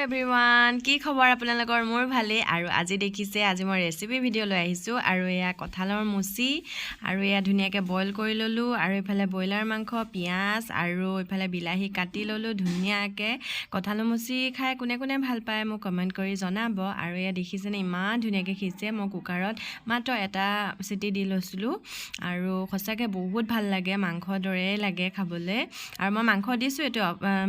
Everyone, কি খবৰ আপোনালোকৰ? মোৰ ভালেই। আৰু আজি দেখিছে, আজি মই ৰেচিপি ভিডিঅ' লৈ আহিছোঁ। আৰু এয়া কঁঠালৰ মুচি আৰু এয়া ধুনীয়াকৈ বইল কৰি ল'লোঁ। আৰু এইফালে ব্ৰইলাৰ মাংস, পিঁয়াজ আৰু এইফালে বিলাহী কাটি ল'লোঁ ধুনীয়াকৈ। কঁঠালৰ মুচি খাই কোনে কোনে ভাল পায়, মোক কমেণ্ট কৰি জনাব। আৰু এয়া দেখিছেনে, ইমান ধুনীয়াকৈ সিজিছে। মই কুকাৰত মাত্ৰ এটা চিটি দি লৈছিলোঁ আৰু সঁচাকৈ বহুত ভাল লাগে, মাংসৰ দৰেই লাগে খাবলৈ। আৰু মই মাংস দিছোঁ এইটো,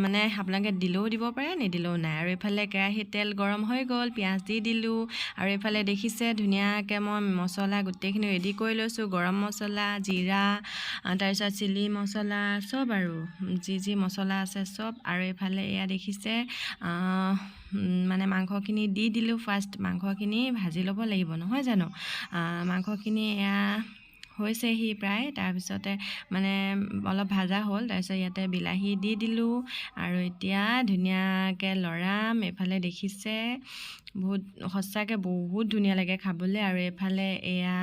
মানে আপোনালোকে দিলেও দিব পাৰে, নিদিলেও নাই। আৰু এইফালে কেৰাহীত তেল গৰম হৈ গ'ল, পিঁয়াজ দি দিলোঁ। আৰু এইফালে দেখিছে, ধুনীয়াকৈ মই মছলা গোটেইখিনি ৰেডি কৰি লৈছোঁ। গৰম মছলা, জিৰা, তাৰপিছত চিলি মছলা, চব আৰু যি যি মছলা আছে চব। আৰু এইফালে এয়া দেখিছে, মানে মাংসখিনি দি দিলোঁ। ফাৰ্ষ্ট মাংসখিনি ভাজি ল'ব লাগিব, নহয় জানো? মাংসখিনি এয়া হৈছেহি প্ৰায়। তাৰপিছতে মানে অলপ ভাজা হ'ল, তাৰপিছত ইয়াতে বিলাহী দি দিলোঁ আৰু এতিয়া ধুনীয়াকৈ লৰাম। এইফালে দেখিছে, বহুত সঁচাকৈ বহুত ধুনীয়া লাগে খাবলৈ। আৰু এইফালে এয়া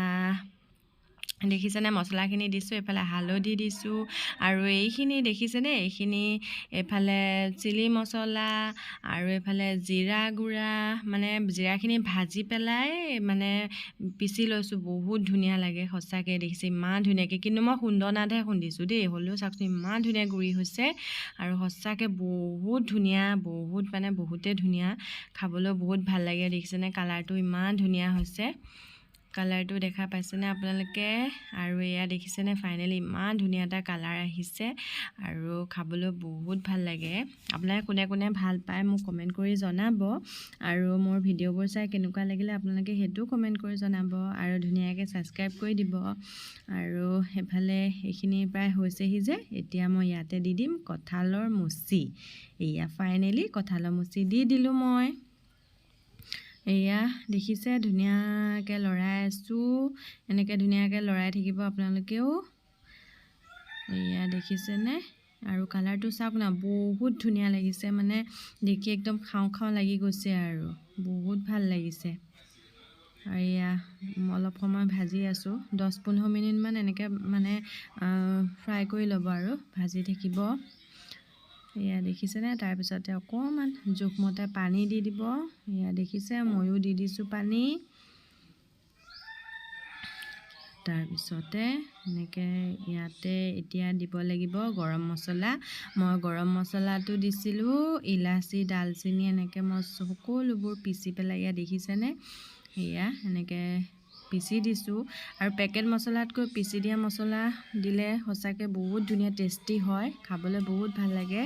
দেখিছেনে, মছলাখিনি দিছোঁ, এইফালে হালধি দিছোঁ। আৰু এইখিনি দেখিছেনে, এইখিনি এইফালে চিলি মছলা আৰু এইফালে জিৰা গুড়া, মানে জিৰাখিনি ভাজি পেলাই মানে পিচি লৈছোঁ। বহুত ধুনীয়া লাগে সঁচাকৈ। দেখিছে, ইমান ধুনীয়াকৈ। কিন্তু মই খুন্দনাতহে খুন্দিছোঁ দেই, হ'লেও চাওকচোন, ইমান ধুনীয়া গুড়ি হৈছে। আৰু সঁচাকৈ বহুত ধুনীয়া, বহুত মানে বহুতেই ধুনীয়া, খাবলৈও বহুত ভাল লাগে। দেখিছেনে, কালাৰটো ইমান ধুনীয়া হৈছে। কালাৰটো দেখা পাইছেনে আপোনালোকে? আৰু এয়া দেখিছেনে, ফাইনেলি ইমান ধুনীয়া এটা কালাৰ আহিছে আৰু খাবলৈ বহুত ভাল লাগে। আপোনালোকে কোনে কোনে ভাল পায়, মোক কমেণ্ট কৰি জনাব। আৰু মোৰ ভিডিঅ'বোৰ চাই কেনেকুৱা লাগিলে আপোনালোকে সেইটোও কমেণ্ট কৰি জনাব আৰু ধুনীয়াকৈ ছাবস্ক্ৰাইব কৰি দিব। আৰু সেইফালে এইখিনি প্ৰায় হৈছেহি যে, এতিয়া মই ইয়াতে দি দিম কঁঠালৰ মুচি। এয়া ফাইনেলি কঁঠালৰ মুচি দি দিলোঁ মই। এয়া দেখিছে, ধুনীয়াকৈ লৰাই আছোঁ। এনেকৈ ধুনীয়াকৈ লৰাই থাকিব আপোনালোকেও। এয়া দেখিছেনে? আৰু কালাৰটো চাওক না, বহুত ধুনীয়া লাগিছে। মানে দেখি একদম খাওঁ খাওঁ লাগি গৈছে আৰু বহুত ভাল লাগিছে। আৰু এয়া অলপ সময় ভাজি আছোঁ, 10-15 মিনিটমান এনেকৈ মানে ফ্ৰাই কৰি ল'ব আৰু ভাজি থাকিব। এয়া দেখিছেনে? তাৰপিছতে অকণমান জোখমতে পানী দি দিব। এয়া দেখিছে, ময়ো দি দিছোঁ পানী। তাৰপিছতে এনেকৈ ইয়াতে এতিয়া দিব লাগিব গৰম মছলা। মই গৰম মছলাটো দিছিলোঁ, ইলাচি, ডালচেনি, এনেকৈ মই সকলোবোৰ পিচি পেলাই, ইয়াত দেখিছেনে, এয়া এনেকৈ পিচি দিছোঁ। আৰু পেকেট মছলাতকৈ পিচি দিয়া মছলা দিলে সঁচাকৈ বহুত ধুনীয়া টেষ্টি হয়, খাবলৈ বহুত ভাল লাগে।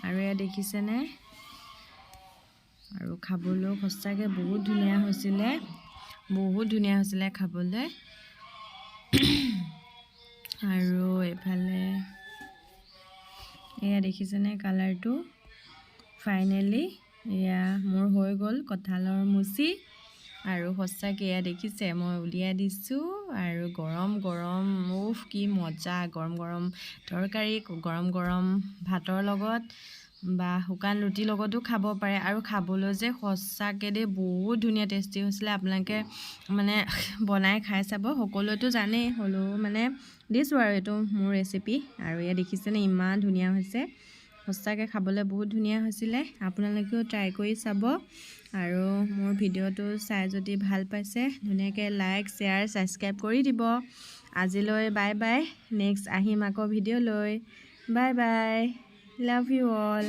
আৰু এয়া দেখিছেনে? আৰু খাবলৈও সঁচাকৈ বহুত ধুনীয়া হৈছিলে, বহুত ধুনীয়া হৈছিলে খাবলৈ। আৰু এইফালে এয়া দেখিছেনে কালাৰটো? ফাইনেলি এয়া মোৰ হৈ গ'ল কঁঠালৰ মুচি। আৰু সঁচাকৈ এয়া দেখিছে, মই উলিয়াই দিছোঁ। আৰু গৰম গৰম, উফ কি মজা! গৰম গৰম তৰকাৰী গৰম গৰম ভাতৰ লগত বা শুকান ৰুটিৰ লগতো খাব পাৰে। আৰু খাবলৈ যে সঁচাকৈ দেই বহুত ধুনীয়া টেষ্টি হৈছিলে। আপোনালোকে মানে বনাই খাই চাব। সকলোৱেতো জানেই, হ'লেও মানে দিছোঁ আৰু এইটো মোৰ ৰেচিপি। আৰু এয়া দেখিছেনে, ইমান ধুনীয়া হৈছে। সঁচাকৈ খাবলৈ বহুত ধুনীয়া হৈছিলে। আপোনালোকেও ট্ৰাই কৰি চাব। আৰু মোৰ ভিডিঅ'টো চাই যদি ভাল পাইছে, ধুনীয়াকৈ লাইক, শ্বেয়াৰ, ছাবস্ক্ৰাইব কৰি দিব। আজিলৈ বাই বাই। নেক্সট আহিম আকৌ ভিডিঅ' লৈ। Bye bye, love you all.